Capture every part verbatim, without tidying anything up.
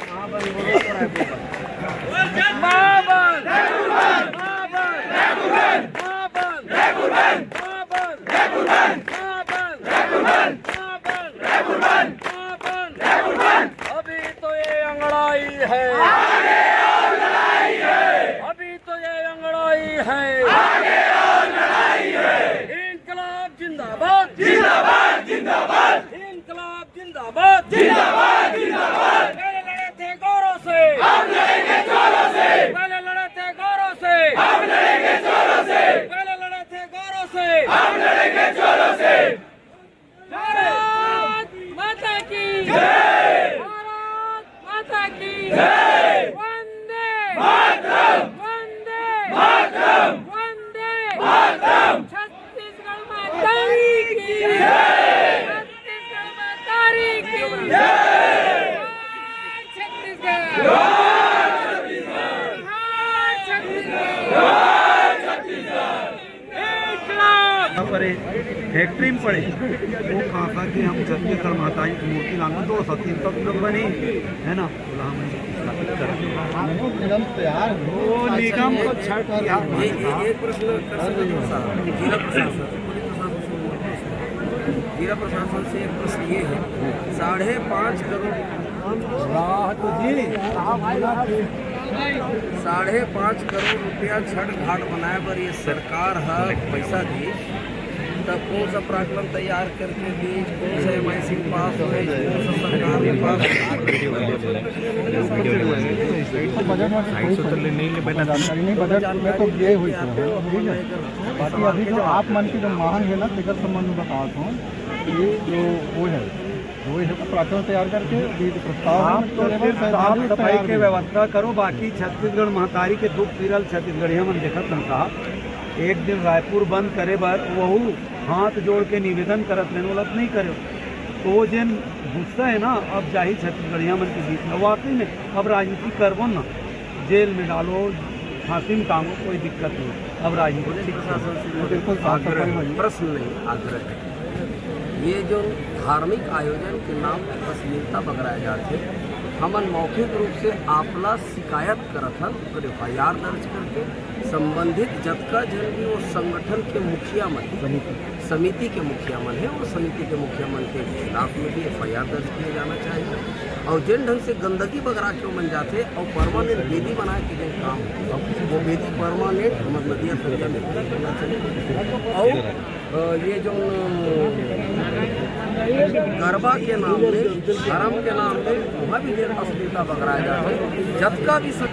महाबंद बोलो, महाबंद। महाबंद! महाबंद! अभी तो ये अंगड़ाई है। अभी तो ये अंगड़ाई है। इंकलाब जिंदाबाद। जिंदाबाद, जिंदाबाद। इंकलाब जिंदाबाद। जिंदाबाद, जिंदाबाद। पहले लड़े थे गोरों से। अब लड़ेंगे चोरों से। पहले लड़े थे गोरों से। अब लड़ेंगे चोरों से। पहले लड़े थे गोरों से। अब लड़ेंगे चोरों से। भारत माता की जय। भारत माता की जय। वंदे मातरम। वंदे मातरम। वंदे मातरम। छत्तीसगढ़ माता की जय। छत्तीसगढ़ माता की जय। जोहार छत्तीसगढ़। जोहार छत्तीसगढ़। जोहार छत्तीसगढ़। इंकलाब। यहाँ पर एक फैक्ट्री में पड़े, वो कहा था कि हम छत्तीसगढ़ माता की मूर्ति लाने दो सौ तीन सौ किलो बनी है ना, बोला हम स्थापित कर देंगे। निगम तैयार हो। वो निगम को छठ किया। ये, ये, एक प्रश्न कर सकते हो साहब, जिला प्रशासन से, पुलिस प्रशासन से, जिला प्रशासन से एक प्रश्न ये है, साढ़े पाँच करोड़ राहत जी, साढ़े पाँच करोड़ रुपया छठ घाट बनाए बर ये सरकार ह पैसा दी, तब कौन सा प्राकलन तैयार करके दी, कौन सा एमआईसी पास हो, कौन सा सरकार में पास हो? बजट में कोई जानकारी नहीं, बजट में तो ये हुई थी, ठीक है। बाकी अभी जो आप मन की जो मांग है ना, तेकर संबंध में बता दूं कि जो वो है, वो है तो प्राकलन तैयार करके अभी जो प्रस्ताव है, आप तो केवल सिर्फ सैद्धांतिक साफ सफाई तैयार के नहीं। व्यवस्था करो, बाकी छत्तीसगढ़ महतारी के दुख पीरल छत्तीसगढ़िया मन देखत हन साहब। एक दिन रायपुर बंद करे बर वहू हाथ जोड़ के निवेदन करत रहेन, ओला नहीं करे। तो वो जेन गुस्सा है ना, अब जाही छत्तीसगढ़िया मन के बीच में, वाकई में अब राजनीति करबो ना, जेल में डालो, फांसी में टांगो, कोई दिक्कत नहीं। अब राजनीति पुलिस प्रशासन से बिल्कुल साफ सफाई आग्रह, होई। प्रश्न नहीं, आग्रह है। ये जो धार्मिक आयोजन के नाम पर अश्लीलता बगराए जाथे, हमन मौखिक रूप से आपला शिकायत करत हन, ओकर एफआईआर दर्ज करके संबंधित जतका झन भी वो संगठन के मुखिया मन, समिति। समिति के मुखिया मन है, वो समिति के मुखिया मन के खिलाफ में भी एफआईआर दर्ज किया जाना चाहिए। और जिन ढंग से गंदगी बगरा के मन जाते और परमानेंट वेदी बनाए के जो काम है, वो वेदी परमानेंट मतलब दिया तरीका में होना चाहिए। और अ, ये जो गरबा के नाम में, धर्म के नाम में वहाँ भी जो अश्लीलता बगराया जाता है, जतका भी सब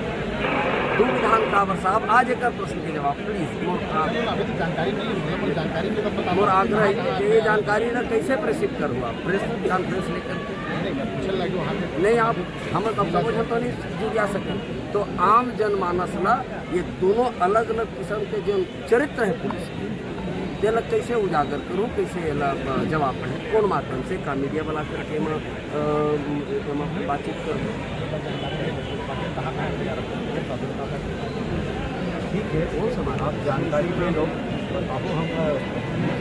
दू विधान काबर साहब, आज एक प्रश्न के जवाब प्लीज। मोर आ- अभी तो जानकारी नहीं है, मोर जानकारी के तब बता मोर आग्रह है कि ये जानकारी ना कैसे प्रेषित करूँ आप प्रेस कॉन्फ्रेंस लेकर के? नहीं, मैं पूछने लगे वहाँ पे। नहीं, आप हम कब समझ हम तो नहीं जुड़ जा सके। तो आम जनमानस ला ये दोनों अलग अलग किस्म के जो चरित्र है पुलिस के, तेला कैसे उजागर करूँ, कैसे एला, अ, जवाब पड़े, कौन माध्यम से, का मीडिया वाला करके मैं, अ, मैं बातचीत करूँ? ठीक है, वो समाज आप जानकारी दे दो, बताओ, हम, अ,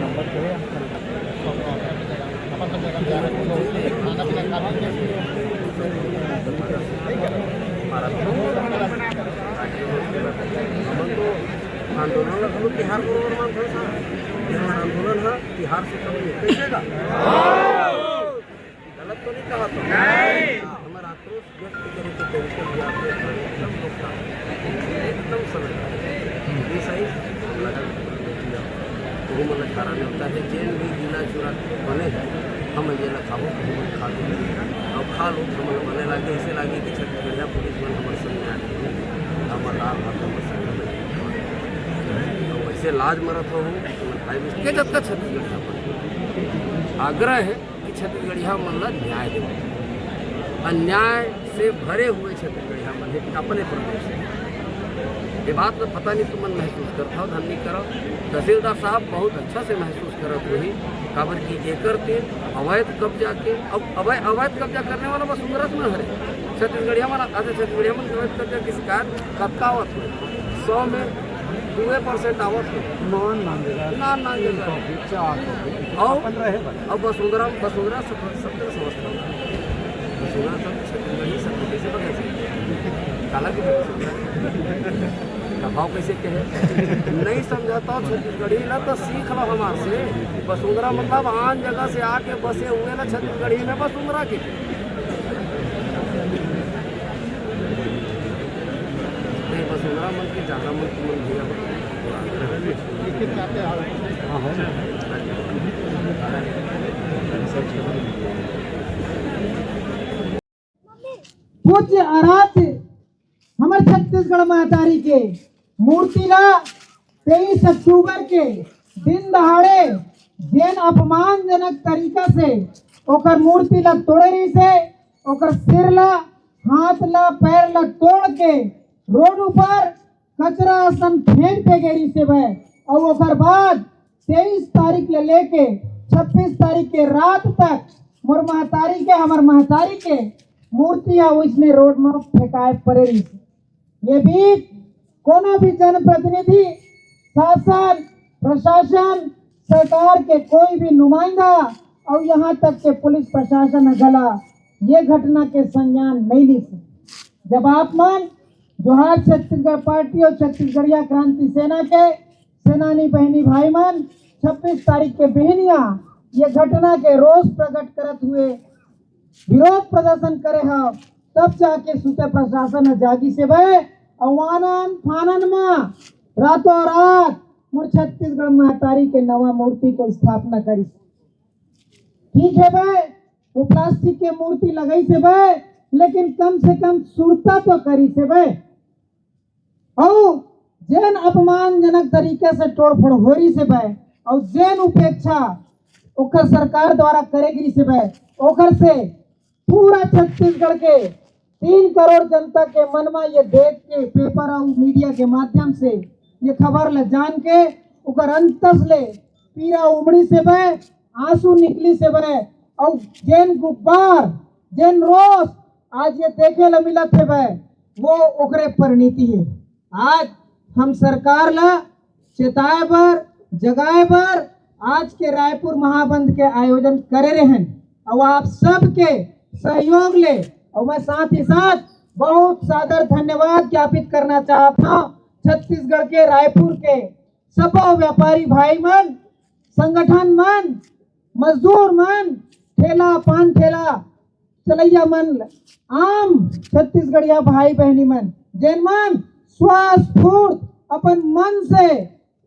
संपर्क करें, हम खाना पीना खा लेंगे। आंदोलन ला घलो तिहार बरोबर मानथन साहब। ये हमर आंदोलन ह तिहार से कम नहीं। कैसे का? गलत तो नहीं कहा तो? नहीं। हमर आक्रोश व्यक्त करे के तरीका भी आपके एकदम पक्का, एकदम समझदार। ये सही लगा। तो वो मतलब कारण होता है, जेन भी गीला चूरा बने हैं, हम ये ला खाबो, तो हम खा लो। अब खा लो, तो मतलब बने लागे, ऐसे लागे कि छत्तीसगढ़िया पुलिस मन हमर संग में आ गई, हमर दाल भात हमर संग में। तो वैसे लाज मरत हो, तो भाई, के जब तक छत्तीसगढ़िया पर आग्रह है कि छत्तीसगढ़िया मन ला न्याय दे, अन्याय से भरे हुए छत्तीसगढ़िया मन हे अपने प्रदेश में। ये बात तो पता नहीं तुमन महसूस करत हो, धन नहीं करो। तहसीलदार साहब बहुत अच्छा से महसूस करत होही, काबर कि एकर तीर अवैध कब्जा के, अब अवै-, अवैध कब्जा करने वाला वसुंधरा में हरे। छत्तीसगढ़िया मन, अच्छा, छत्तीसगढ़िया मन के अवैध कब्जा की शिकायत कतका आवत हो? सौ में दुए परसेंट आवत हो। मान, मान लेगा। मान, मान लेगा। तीन सौ भी, चार सौ भी। और अपन रहे बस। अब वसुंधरा, वसुंधरा सत-, सत्तर संवत्सर। सुना सब छत्तीसगढ़ी सब कैसे बगे से? काला के बगे से? का भाव कैसे कहे? नहीं समझाता हो छत्तीसगढ़ी ला तो सीख लो हमार से। बसुंधरा मतलब आन जगह से आके बसे हुए ना छत्तीसगढ़ी में बसुंधरा के। नहीं, बसुंधरा मन के ज्यादा मन मन भैया। पूज्य आराध्य हमर छत्तीसगढ़ महतारी के मूर्ति ला तेईस अक्टूबर के दिन दहाड़े जेन अपमानजनक तरीका से ओकर मूर्ति ला तोड़े रहिसे, ओकर सिर ला, हाथ ला, पैर ला तोड़ के रोड ऊपर कचरा असन फेंक दे गे रहिसे भय। अउ ओकर बाद तेईस तारीख ले लेके छब्बीस तारीख के रात तक मोर महतारी के, हमर महतारी के मूर्ति ह ओइसने रोड म फेंकाए परे रहिस। ये बीच कोनो भी जनप्रतिनिधि, शासन, प्रशासन, सरकार के कोई भी नुमाइंदा अउ यहाँ तक के पुलिस प्रशासन ह घला ये घटना के संज्ञान नहीं लिस। जब आप मन जोहार छत्तीसगढ़ पार्टी अउ छत्तीसगढ़िया क्रांति सेना के सेनानी बहिनी भाई मन छब्बीस तारीख के बिहनिया ये घटना के रोष प्रकट करत हुए विरोध प्रदर्शन करे हव, तब जाके सुते प्रशासन ह जागिस हे भय। अउ आनन फानन म रातों रात मोर छत्तीसगढ़ महतारी के नवा मूर्ति के स्थापना करिस। ठीक हे भय, वो प्लास्टिक के मूर्ति लगाइस हे भय, लेकिन कम से कम सुरता तो करिस हे भय। अउ जेन अपमानजनक तरीके से तोड़फोड़ हो रहिस हे भय, अउ जेन उपेक्षा ओकर सरकार द्वारा करे गिस हे भय, ओकर से पूरा छत्तीसगढ़ के तीन करोड़ जनता के मन म ये देख के, पेपर अउ मीडिया के माध्यम से ये खबर ल जान के ओकर अंतस ले पीरा उमड़िस हे भय, आंसू निकलिस हे भय, अउ जेन गुब्बार, जेन रोष आज ये देखे ल मिलत हे भय, वो ओकरे परिणति हे। आज हम सरकार ला चेताए बर, जगाए बर आज के रायपुर महाबंद के आयोजन करे रहेन, अउ आप सबके सहयोग ले, अउ मैं साथ ही साथ बहुत सादर धन्यवाद ज्ञापित करना चाहत हव छत्तीसगढ़ के रायपुर के सबो व्यापारी भाई मन, संगठन मन, मजदूर मन, ठेला पान ठेला चलैया मन, आम छत्तीसगढ़िया भाई बहिनी मन, जेन मन स्वस्फूर्त अपन मन से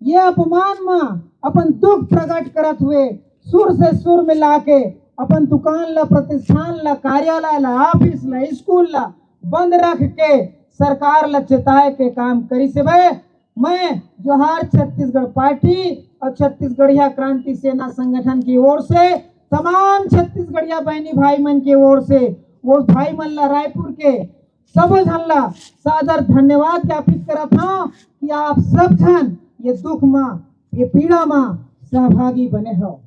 ये अपमान म अपन दुख प्रकट करत हुए सुर से सुर मिला के अपन दुकान ला, प्रतिष्ठान ला, कार्यालय ला, ऑफिस ला, स्कूल ला बंद रख के सरकार ला चेताए के काम करिस हे भय। मैं जोहार छत्तीसगढ़ पार्टी अउ छत्तीसगढ़िया क्रांति सेना संगठन की ओर से तमाम छत्तीसगढ़िया बहिनी भाई मन के ओर से वो भाई मन ला रायपुर के सबो झन ला सादर धन्यवाद ज्ञापित करत हव कि आप सब झन ये दुख म, ये पीड़ा म सहभागी बने हव।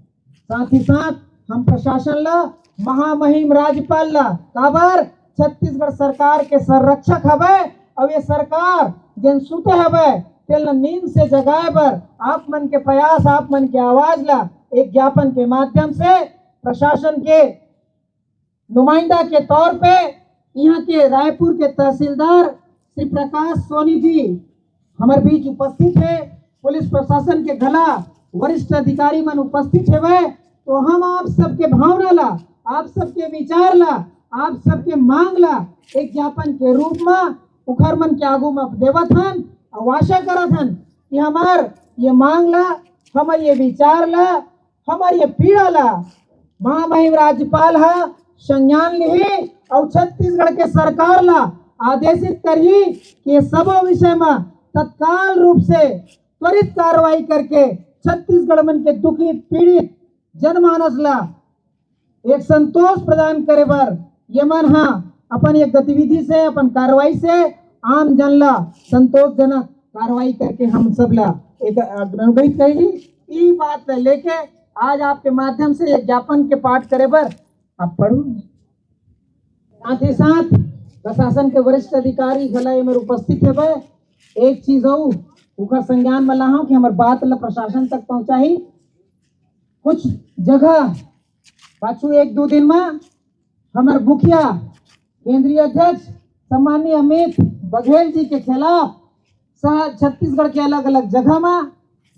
साथ ही साथ हम प्रशासन ला, महामहिम राज्यपाल ला, काबर छत्तीसगढ़ सरकार के संरक्षक हवय अउ ये सरकार जेन सुते हवय तेन ला नींद से जगाए बर आप मन के प्रयास, आप मन के आवाज ला एक ज्ञापन के माध्यम से प्रशासन के नुमाइंदा के तौर पे यहाँ के रायपुर के तहसीलदार श्री प्रकाश सोनी जी हमर बीच उपस्थित हे, पुलिस प्रशासन के घला वरिष्ठ अधिकारी मन उपस्थित हेवय, तो हम आप सबके भावना ला, आप सबके विचार ला, आप सबके मांग ला एक ज्ञापन के रूप म उखर मन के आगू म देवत हन अउ आशा करत हन कि हमर ये मांग ला, हमर ये विचार ला, हमर ये पीड़ा ला महामहिम राज्यपाल ह संज्ञान लिही अउ छत्तीसगढ़ के सरकार ला आदेशित करही कि ये सबो विषय म तत्काल रूप से त्वरित कार्रवाई करके छत्तीसगढ़ मन के दुखित पीड़ित जनमानस ला एक संतोष प्रदान करे बर ये मन ह अपन एक गतिविधि से, अपन कार्रवाई से आम जन ला संतोषजनक कार्रवाई करके हम सब ला एक अनुग्रहित करही। ई बात ला लेके आज आपके माध्यम से एक ज्ञापन के पाठ करे बर आप पढ़ू। साथ ही साथ प्रशासन के वरिष्ठ अधिकारी घला एमर उपस्थित हेबे। एक चीज अउ उखर संज्ञान म लाहूं कि हमर बात ला प्रशासन तक पहुंचाही। कुछ जगह पाछू एक दो दिन म हमर मुखिया, केंद्रीय अध्यक्ष सम्माननीय अमित बघेल जी के खिलाफ सह छत्तीसगढ़ के अलग-अलग जगह म,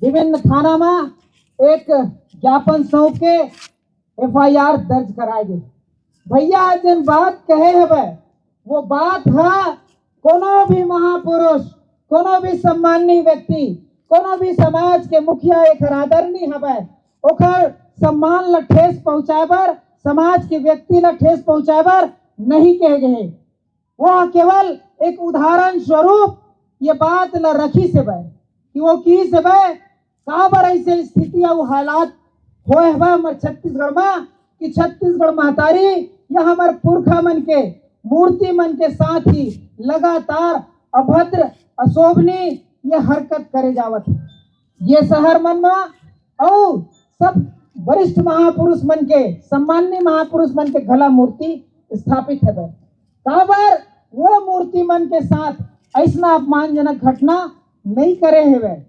विभिन्न थाना म एक ज्ञापन सौंप के एफआईआर दर्ज कराए गे। भैया, जेन बात कहे हवय, वो बात ह कोनो भी महापुरुष, कोनो भी सम्माननीय व्यक्ति, कोनो भी समाज के मुखिया, एकर आदरणीय हवय, ओकर सम्मान ल ठेस पहुंचाए बर, समाज के व्यक्ति ल ठेस पहुंचाए बर नहीं कहे गए। वो केवल एक उदाहरण स्वरूप ये बात ल रखिस हवय कि वो किहिस हवय, काबर ऐसे स्थिति अउ हालात होए हवय हमर छत्तीसगढ़ म कि छत्तीसगढ़ महतारी या हमर पुरखा मन के मूर्ति मन के साथ ही लगातार अभद्र, अशोभनीय ये हरकत करे जावत हे। ये शहर मन म अउ सब वरिष्ठ महापुरुष मन के, सम्माननीय महापुरुष मन के घला मूर्ति स्थापित हवय। काबर वो मूर्ति मन के साथ ऐसना अपमानजनक घटना नहीं करे हवय।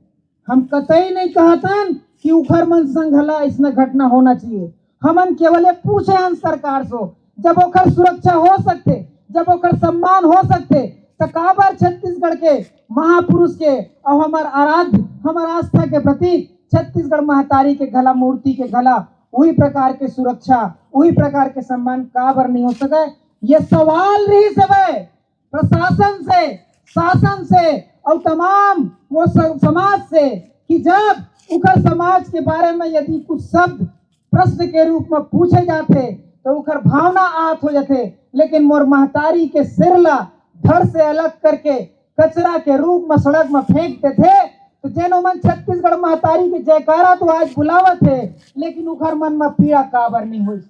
हम कतई नहीं कहतन कि उखर मन संग घला ऐसना घटना होना चाहिए। हमन केवल ये पूछे हन सरकार से, जब ओकर सुरक्षा हो सकथे, जब ओकर सम्मान हो सकथे, त काबर छत्तीसगढ़ के महापुरुष के अउ हमर आराध्य, हमर आस्था के प्रतीक छत्तीसगढ़ महतारी के घला मूर्ति के घला उही प्रकार के सुरक्षा, उही प्रकार के सम्मान काबर नहीं हो सके? ये सवाल रहिस हवय प्रशासन से, शासन से अउ तमाम वो स-, समाज से कि जब उखर समाज के बारे में यदि कुछ शब्द प्रश्न के रूप में पूछे जाथे तो उखर भावना आहत हो जाथे, लेकिन मोर महतारी के सिर ला धड़ से अलग करके कचरा के रूप में सड़क में फेंक देथे, तो जेन ओमन छत्तीसगढ़ महतारी के जयकारा तो आज बुलावत हे, लेकिन उखर मन में पीड़ा काबर नहीं होइस,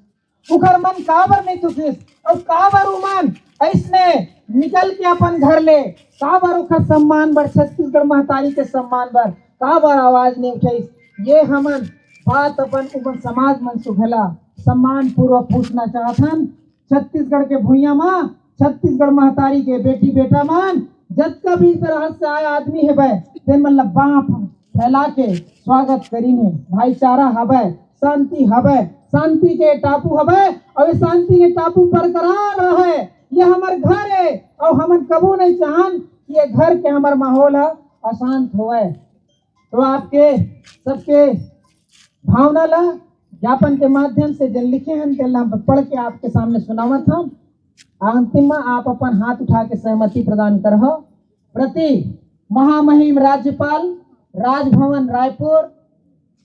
उखर मन काबर नहीं दुखिस, अउ काबर उमन ऐसने निकल के अपन घर ले, काबर उखर सम्मान बर, छत्तीसगढ़ महतारी के सम्मान बर काबर आवाज नहीं उठाइस? ये हमन बात अपन उमन समाज मन से घला सम्मान पूर्वक पूछना चाहत हन। छत्तीसगढ़ के भुइयां म छत्तीसगढ़ महतारी के बेटी बेटा मन जतका भी तरह से आए आदमी हेबे, तेन मन ला बांह फैला के स्वागत करीन हे। भाईचारा हवय, शांति हवय, शांति के टापू हवय, अउ ये शांति के टापू बरकरार रहे। ये हमर घर हे, अउ हमन कभू नहीं चाहन कि ये घर के हमर माहौल ह अशांत होवय। तो आपके सबके भावना ला ज्ञापन के माध्यम से जेन लिखे हन, तेला हम पढ़ के आपके सामने सुनावत हन। अंतिम में आप अपन हाथ उठा के सहमति प्रदान करहो। प्रति महामहिम राज्यपाल, राजभवन रायपुर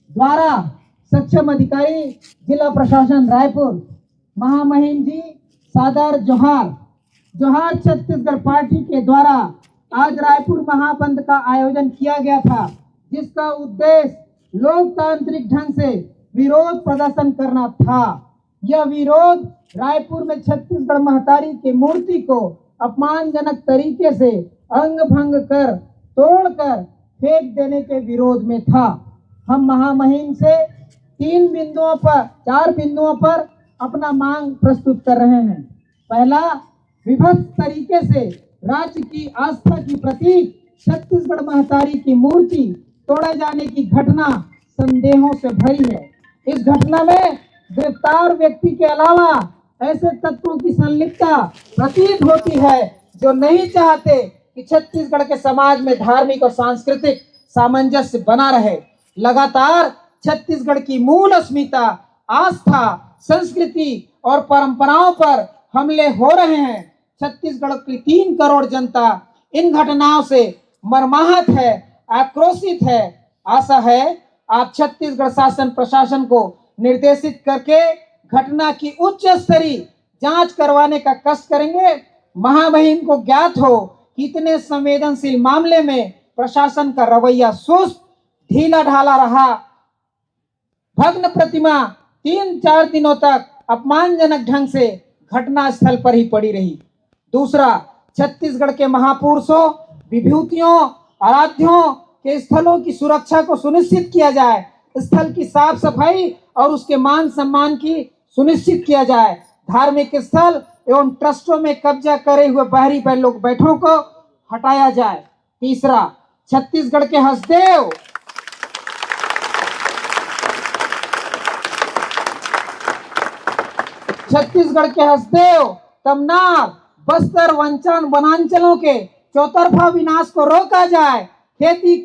द्वारा सक्षम अधिकारी, जिला प्रशासन रायपुर, महामहिम जी, सादर जोहार। जोहार छत्तीसगढ़ पार्टी के द्वारा आज रायपुर महाबंद का आयोजन किया गया था, जिसका उद्देश्य लोकतांत्रिक ढंग से विरोध प्रदर्शन करना था। यह विरोध रायपुर में छत्तीसगढ़ महतारी की मूर्ति को अपमानजनक तरीके से अंग भंग कर, तोड़कर फेंक देने के विरोध में था। हम महामहिम से तीन बिंदुओं पर, चार बिंदुओं पर अपना मांग प्रस्तुत कर रहे हैं। पहला, विभत्स तरीके से राज्य की आस्था की प्रतीक छत्तीसगढ़ महतारी की मूर्ति तोड़े जाने की घटना संदेहों से भरी है। इस घटना में गिरफ्तार व्यक्ति के अलावा ऐसे तत्वों की संलिप्तता प्रतीत होती है जो नहीं चाहते कि छत्तीसगढ़ के समाज में धार्मिक और सांस्कृतिक सामंजस्य बना रहे। लगातार छत्तीसगढ़ की मूल अस्मिता, आस्था, संस्कृति और परंपराओं पर हमले हो रहे हैं। छत्तीसगढ़ की तीन करोड़ जनता इन घटनाओं से मर्माहत है, आक्रोशित है। आशा है आप छत्तीसगढ़ शासन प्रशासन को निर्देशित करके घटना की उच्च स्तरीय जांच करवाने का कष्ट करेंगे। महामहिम को ज्ञात हो कि इतने संवेदनशील मामले में प्रशासन का रवैया सुस्त, ढीला ढाला रहा। भग्न प्रतिमा तीन चार दिनों तक अपमानजनक ढंग से घटना स्थल पर ही पड़ी रही। दूसरा, छत्तीसगढ़ के महापुरुषों, विभूतियों, आराध्यों के स्थलों की सुरक्षा को सुनिश्चित किया जाए, स्थल की साफ सफाई और उसके मान सम्मान की सुनिश्चित किया जाए, धार्मिक स्थल एवं ट्रस्टों में कब्जा करे हुए बाहरी बै-, लोग बैठों को हटाया जाए। तीसरा, छत्तीसगढ़ के हसदेव, छत्तीसगढ़ के हसदेव, तमनार, बस्तर, वंचन, वनांचलों के चौतरफा विनाश को रोका जाए, खेती,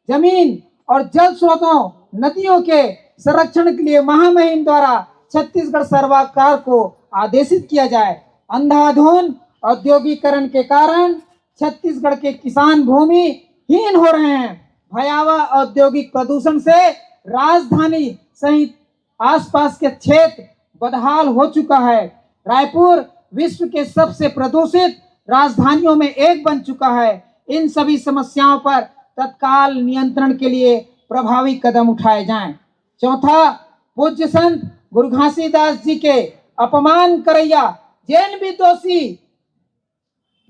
जमीन और जल स्रोतों, नदियों के संरक्षण के लिए महामहिम द्वारा छत्तीसगढ़ सरकार को आदेशित किया जाए। अंधाधुंध औद्योगिकरण के कारण छत्तीसगढ़ के किसान भूमिहीन हो रहे हैं। भयावह औद्योगिक प्रदूषण से राजधानी सहित आसपास के क्षेत्र बदहाल हो चुका है। रायपुर विश्व के सबसे प्रदूषित राजधानियों में एक बन चुका है। इन सभी समस्याओं पर तत्काल नियंत्रण के लिए प्रभावी कदम उठाए जाएं। चौथा, पूज्य संत गुरु घासीदास जी के अपमान करैया जेन भी दोषी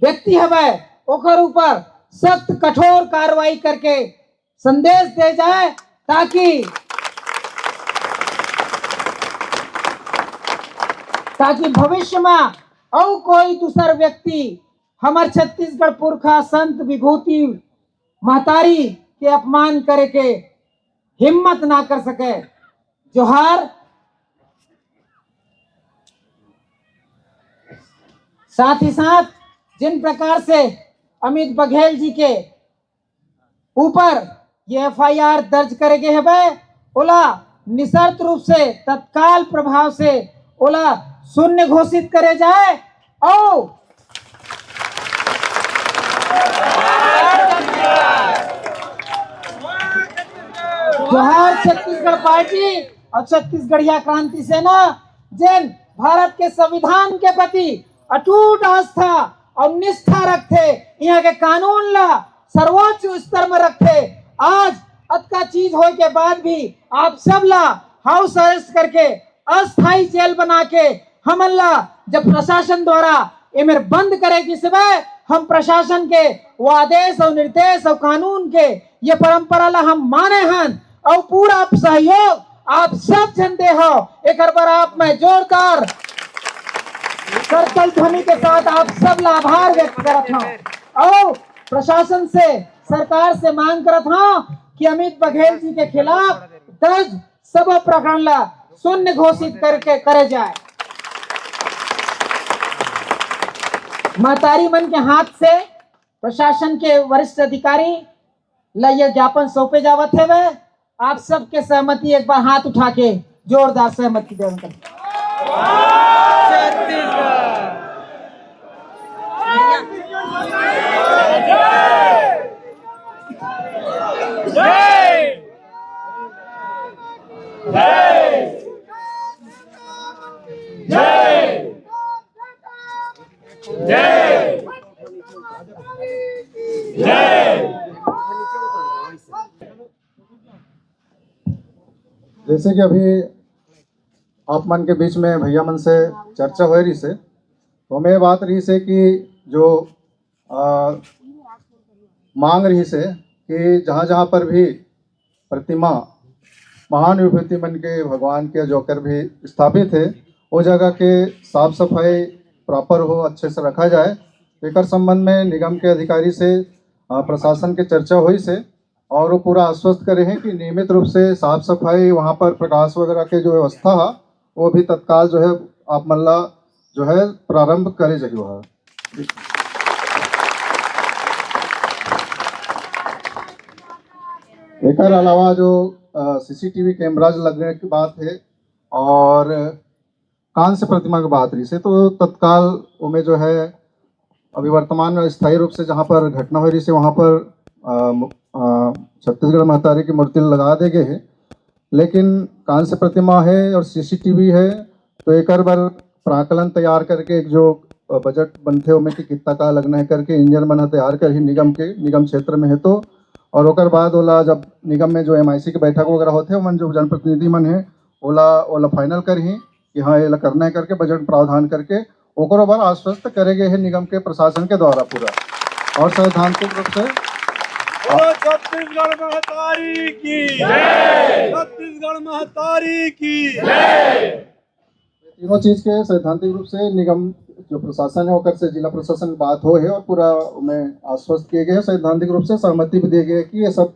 व्यक्ति हवय, ओकर ऊपर सख्त कठोर कार्रवाई करके संदेश दे जाए, ताकि, ताकि भविष्य में अउ कोई दूसर व्यक्ति हमर छत्तीसगढ़ पुरखा संत विभूति महतारी के अपमान करे के हिम्मत ना कर सके। जोहार। साथ ही साथ जिन प्रकार से अमित बघेल जी के ऊपर ये एफ आई आर दर्ज करे गए हवे, ओला निशर्त रूप से, तत्काल प्रभाव से ओला शून्य घोषित करे जाए। और जोहार छत्तीसगढ़ पार्टी और छत्तीसगढ़िया क्रांति सेना, जेन भारत के संविधान के प्रति अटूट आस्था और निष्ठा रखथे, यहाँ के कानून ला सर्वोच्च स्तर में रखथे। आज अतका चीज होए के बाद भी आप सब ला हाउस अरेस्ट करके अस्थायी जेल बना के हमन ला जब प्रशासन द्वारा एमेर बंद करे गिस हवय, हम प्रशासन के वो आदेश और निर्देश और कानून के ये परंपरा ला हम माने हन और पूरा सहयोग आप सब झन दे हो। एकर बर आप मैं जोरदार करताल ध्वनि के साथ आप सब ला आभार व्यक्त करत हूँ और प्रशासन से, सरकार से मांग करत हूँ कि अमित बघेल जी के खिलाफ दर्ज सब प्रकरण ला शून्य घोषित करके करे जाए। महतारी मन के हाथ से प्रशासन के वरिष्ठ अधिकारी ला ये ज्ञापन सौंपे जावत हवे। आप सबके सहमति एक बार हाथ उठा के जोरदार सहमति देवन कर। जैसे कि अभी आप मन के बीच में भैया मन से चर्चा होए रहिस हे, तो मैं बात रहिस हे कि जो, आ, मांग रहिस हे कि जहाँ जहाँ पर भी प्रतिमा महान विभूति मन के भगवान के जोकर भी स्थापित हे, वो जगह के साफ सफाई प्रॉपर हो, अच्छे से रखा जाए। एकर संबंध में निगम के अधिकारी से, आ, प्रशासन के चर्चा होइस हे और वो पूरा आश्वस्त करे हैं कि नियमित रूप से साफ सफाई, वहाँ पर प्रकाश वगैरह के जो व्यवस्था है, वो भी तत्काल जो है आप मन ला जो है प्रारंभ करे जाही वहाँ। एकर अलावा जो, अ, सी सी टी वी कैमराज लगने की बात है और कांस्य प्रतिमा की बात रहिस हे, तो तत्काल ओमे जो है अभी वर्तमान में स्थायी रूप से जहाँ पर घटना हो रहिस हे, वहाँ पर, अ, म-, अ, छत्तीसगढ़ महतारी की मूर्ति लगा दे गए हे, लेकिन कांस्य प्रतिमा है और सी सी टी वी है, तो एकर बर प्राकलन तैयार करके एक जो, अ, बजट बनथे ओमे कि कितना का लगना है करके इंजीनियर मन ह तैयार करही निगम के, निगम क्षेत्र में है तो, और ओकर बाद ओला जब निगम में जो एम आई सी के बैठक वगैरह होथे, ओमन जो जनप्रतिनिधि मन है ओला, ओला फाइनल करही कि हाँ, एला करना है करके बजट प्रावधान करके ओकरो बर आश्वस्त करे गए है निगम के प्रशासन के द्वारा पूरा और सैद्धांतिक रूप से। बोलो छत्तीसगढ़ महतारी की जय। छत्तीसगढ़ महतारी की जय। तीनों चीज के सैद्धांतिक रूप से निगम जो प्रशासन है ओकर से जिला प्रशासन बात हो है और पूरा में आश्वस्त किए गए हैं, सैद्धांतिक रूप से सहमति भी दिए गए हैं कि ये सब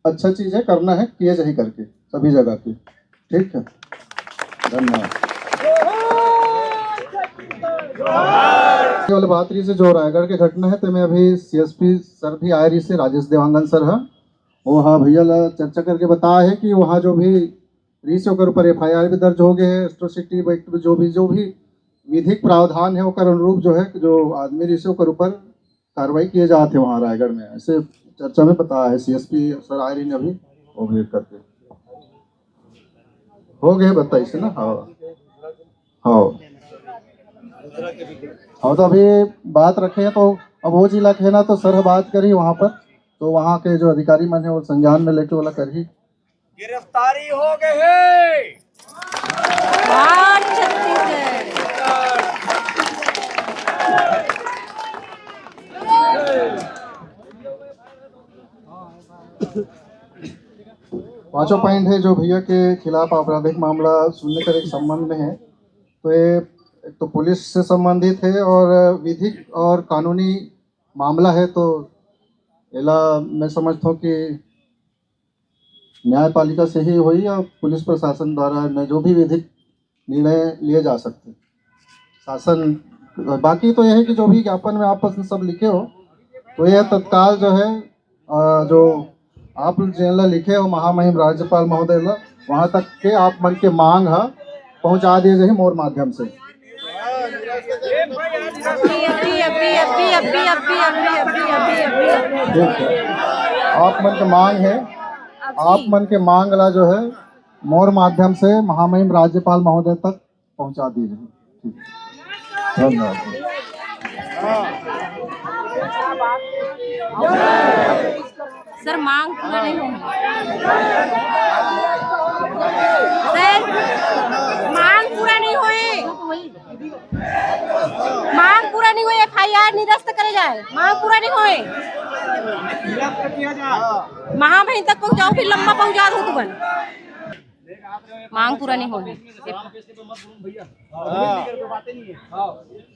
अच्छा चीज है, करना है, किए जाही करके सभी जगह की। ठीक है, धन्यवाद। ये वाली बात रहिस हे जो रायगढ़ के घटना हे, तेमे अभी सीएसपी सर भी आए रहिस हे, राजेश देवांगन सर ह। वो हा भैया ला चर्चा करके बताए हे कि वहाँ जो भी रहिस हे ओकर ऊपर एफआईआर भी दर्ज हो गए हे, एट्रोसिटी एक्ट में जो भी, जो भी विधिक प्रावधान हे ओकर अनुरूप जो हे, जो आदमी रहिस हे ओकर ऊपर कार्रवाई किए जात हे वहाँ रायगढ़ में। ऐसे चर्चा में बताए हे सीएसपी सर आए रहिन अभी, वो भी करके हो गए बताइस ना। हाँ, हाँ, हाँ। तो अभी बात रखे हे तो अब वो जिला के हे ना, तो सर बात करही वहाँ पर, तो वहाँ के जो अधिकारी मन हे वो संज्ञान में लेके ओला करही। गिरफ्तारी हो गए हे। बाहर छत्तीसगढ़। पांचों पॉइंट हे जो भैया के खिलाफ आपराधिक मामला शून्य करे के संबंध में हे। तो ये एक तो पुलिस से संबंधित हे और विधिक और कानूनी मामला हे, तो एला मैं समझथों कि न्यायपालिका से ही होही या पुलिस प्रशासन द्वारा में जो भी विधिक निर्णय लिए जा सकते। शासन, बाकी तो यह हे कि जो भी ज्ञापन में आप सब लिखे हो, तो यह तत्काल जो हे, अ, जो आप जेन ला लिखे हो महामहिम राज्यपाल महोदय ला, वहां तक के आप मन के मांग ह पहुंचा दिए जाही मोर माध्यम से। अभी, अभी, अभी। ठीक है, आप मन के मांग हे, आप मन के मांग ला जो हे मोर माध्यम से महामहिम राज्यपाल महोदय तक पहुंचा दी जाए। ठीक। धन्यवाद। सर, मांग पूरा नहीं हुई। सर, मांग पूरा नहीं हुई। मांग पूरा नहीं हुई, एफआईआर निरस्त करे जाए। मांग पूरा नहीं हुई। महामहिम तक पहुंचाओ, फिर लंबा पहुंचा दो तुमन। मांग पूरा नहीं होगी। हाँ।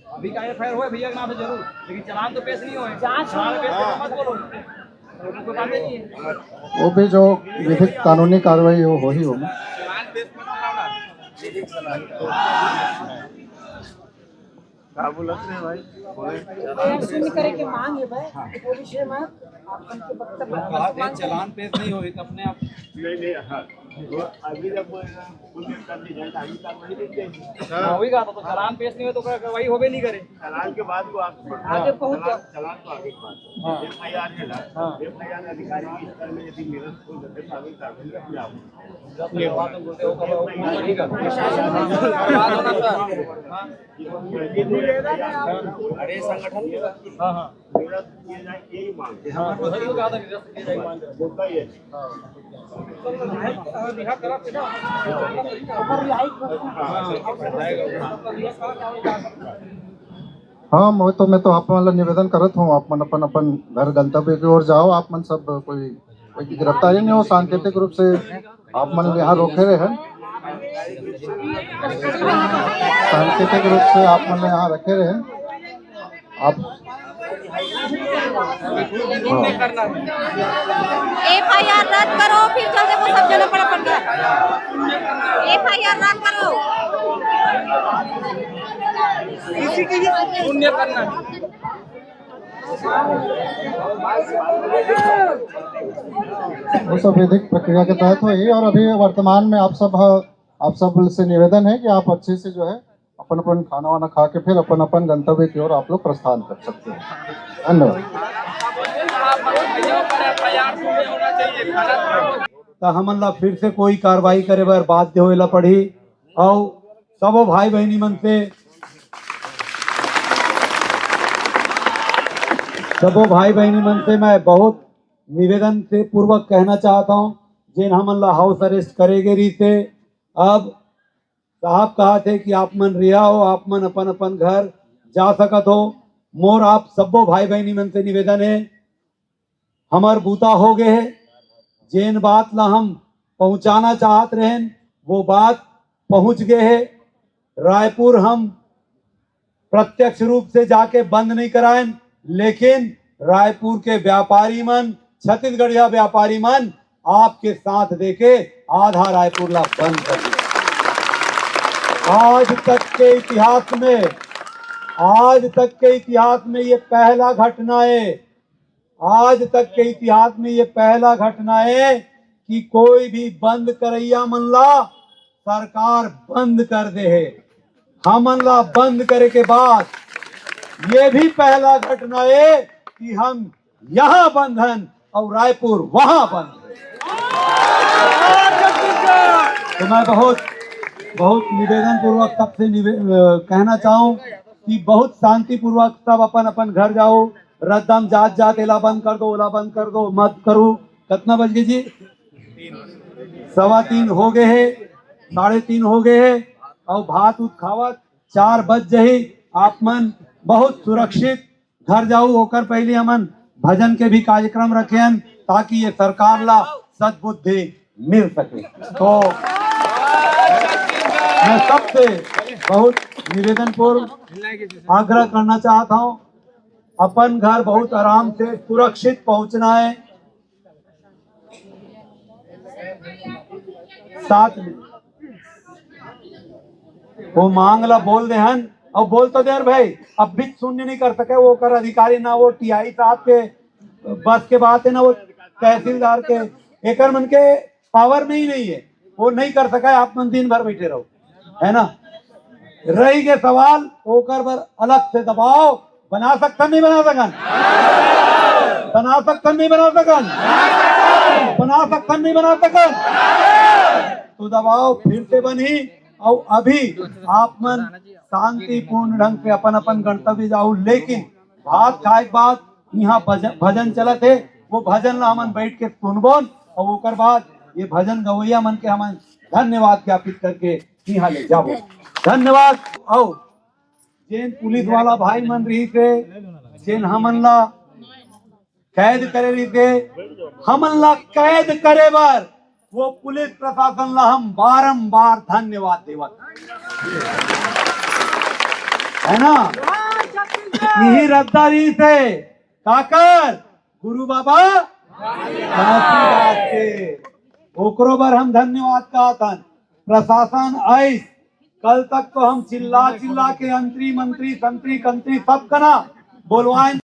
अभी का एफआईआर हुआ है भैया के नाम से जरूर, लेकिन चालान तो पेश नहीं हुआ है। चालान पेश करके मत बोलो। कोई बात नहीं है। वो भी जो विधिक कानूनी कार्रवाई हो, हो ही होगी। चालान पेश मत कराओ ना। का बोलत रहे भाई? बोले। एफआईआर शून्य करे के मांग हे भाई, वो विषय में आप मन के वक्तव्य। कहा थे, चालान पेश नहीं होई त अपने आप। नहीं, नहीं, हाँ। वो अभी जब बोल रहे हैं, उनके कर दी जाए, तो आगे कार्रवाई नहीं किया जाए। हाँ, वही कहा था, तो चालान पेश नहीं हुए तो कार्रवाई होबे नहीं करे। चालान के बाद को आप आगे पहुंच जाओ। चालान, चालान तो आगे की बात है। हाँ। एफआईआर है ना, हाँ। एफआईआर अधिकारी के स्तर में यदि निरस्त हो जाते तो आगे कार्रवाई अपने आप होगी। अरे संगठन के हाँ, हाँ। निरस्त किए जाए, यही मांग है। हाँ, तो सही कहा था, निरस्त किए जाए, मांग है। मुद्दा ये है। हाँ, मैं तो, मैं तो आप मन ला निवेदन करत हूँ, आप मन अपन, अपन घर गंतव्य की ओर जाओ। आप मन सब कोई, कोई गिरफ्तारी नहीं हो, सांकेतिक रूप से आप मन यहाँ रोके रहे हैं, सांकेतिक रूप से आप मन यहाँ रखे रहे हैं। आप एफआईआर रद्द करो, फिर चल देखो सब जने अपन अपन घर। एफआईआर रद्द करो। शून्य करना। वो सब विधिक प्रक्रिया के तहत होही और अभी वर्तमान में आप सब, आप सब से निवेदन है कि आप अच्छे से जो है अपन अपन खाना वाना खा के फिर अपन अपन गंतव्य की ओर आप लोग प्रस्थान कर सकते हैं। धन्यवाद। त हमन ला फिर से कोई कार्रवाई करे बर बाध्य होए ला पड़ही। अउ सबो भाई बहिनी मन से, सबो भाई बहिनी मन से मैं बहुत निवेदन से पूर्वक कहना चाहता हूँ, जेन हमन ला हाउस अरेस्ट करे गे रहिसे, अब साहब कहा थे कि आप मन रिहा हो, आप मन अपन अपन घर जा सकत हो। मोर आप सब्बो भाई बहिनी मन से निवेदन है, हमर बूता हो गए है, जेन बात ला हम पहुंचाना चाहत रहेन वो बात पहुंच गए है। रायपुर हम प्रत्यक्ष रूप से जाके बंद नहीं कराएन, लेकिन रायपुर के व्यापारी मन, छत्तीसगढ़िया व्यापारी मन आपके साथ देके आधा रायपुर ला बंद कर दिया। आज तक के इतिहास में आज तक के इतिहास में ये पहला घटना है, आज तक के इतिहास में ये पहला घटना है कि कोई भी बंद करैया मन ला सरकार बंद कर दे है। हमन ला बंद करे के बाद ये भी पहला घटना है कि हम यहाँ बंद हन और रायपुर वहाँ बंद है। तो मैं बहुत, बहुत निवेदन पूर्वक सबसे निवे-, अ, कहना चाहूँ कि बहुत शांतिपूर्वक सब अपन अपन घर जाओ। रद्दा म जात जात एला बंद कर दो, ओला बंद कर दो, मत करो। कितना बज गए जी? सवा तीन हो गए है, साढ़े तीन हो गए है, और भात उत खावत चार बज जही। आप मन बहुत सुरक्षित घर जाऊ। ओकर पहले हमन भजन के भी कार्यक्रम रखे हन, ताकि ये सरकार ला सद्बुद्धि मिल सके। तो मैं सबसे बहुत निवेदन पूर्व आग्रह करना चाहता हूँ, अपन घर बहुत आराम से सुरक्षित पहुंचना है। साथ में वो मांग ला बोल दे हन, और बोल तो दे भाई, अब भी सुन्नी नहीं कर सके वो कर अधिकारी ना, वो टीआई साहब के बस के बात है ना, वो तहसीलदार के, एकर मन के पावर में ही नहीं है, वो नहीं कर सका है। आप मन दिन भर बैठे रहो, है ना? रही के सवाल, ओकर बर अलग से दबाव बना सकथन, नहीं बना सकन? बना सकथन, नहीं बना सकन? बना सकथन, नहीं बना सकन? तो दबाव फिर से बनही। और अभी आप मन शांतिपूर्ण ढंग से अपन अपन गंतव्य जाओ, लेकिन भात खाए के बाद यहाँ भजन, भजन चलत है, वो भजन ला हमन बैठ के सुनबोन और ओकर बाद ये भजन गवैया मन के हमन धन्यवाद ज्ञापित करके यहाँ ले जाबो। धन्यवाद। और जेन पुलिस वाला भाई मन रहिस हे, जेन हमन ला कैद करे रहिस हे, हमन ला कैद करे बर वो पुलिस प्रशासन ला हम बारंबार धन्यवाद देवत, है ना? यही रद्दा रहिस हे, काकर? गुरु बाबा घासीदास के। ओकरो बर हम धन्यवाद कहत हन। प्रशासन आइस, कल तक तो हम चिल्ला चिल्ला के अंतरी मंतरी संतरी कंतरी सब कना बोलवाएन।